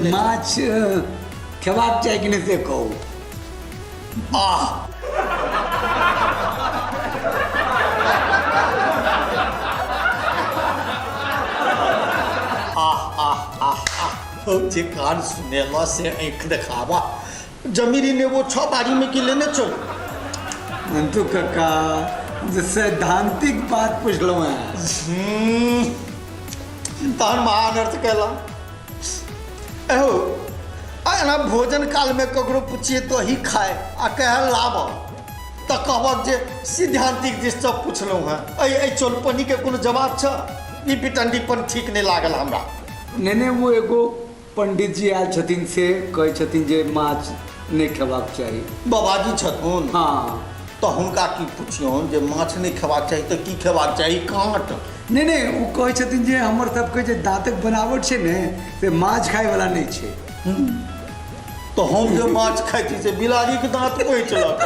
देने माछ खेबाक चाही कि नहि से कहू। आह, आह आह आह आह, हौ जे कान सुनेला से आँखि देखाबा। जमीरी नेबो छह बारी में की लेने चल। मंटू काका, जे सैद्धांतिक बात पुछलहुँ हैं। तहन महाअनर्थ कैला। एहो आ एना भोजन कालमे ककरो पुछिए तो ही खाए आ कहे लाब तऽ कहबक जे सिद्धांतिक दिशसँ पुछलहुँ हेँ। एहि एहि चौलपनीके कोनो जवाब छ? ई बिटंडीपन ठीक नहि लागल हमरा। नहि नहि, ओ एगो पंडित जी आयल छथिन से कहै छथिन जे माछ नहि खेबाक चाही। बाबाजी छथुन? हाँ। तऽ हुनका की पुछियौन जे माछ नहि खेबाक चाही तऽ की खेबाक चाही? काँट? नहि नहि, ओ कहै छथिन जे हमर सबके जे दाँतक बनावट छै ने से माछ खायवला नहि छै। तऽ हम जे माछ खाइ छी से बिलाड़ीके दाँत पैच लक।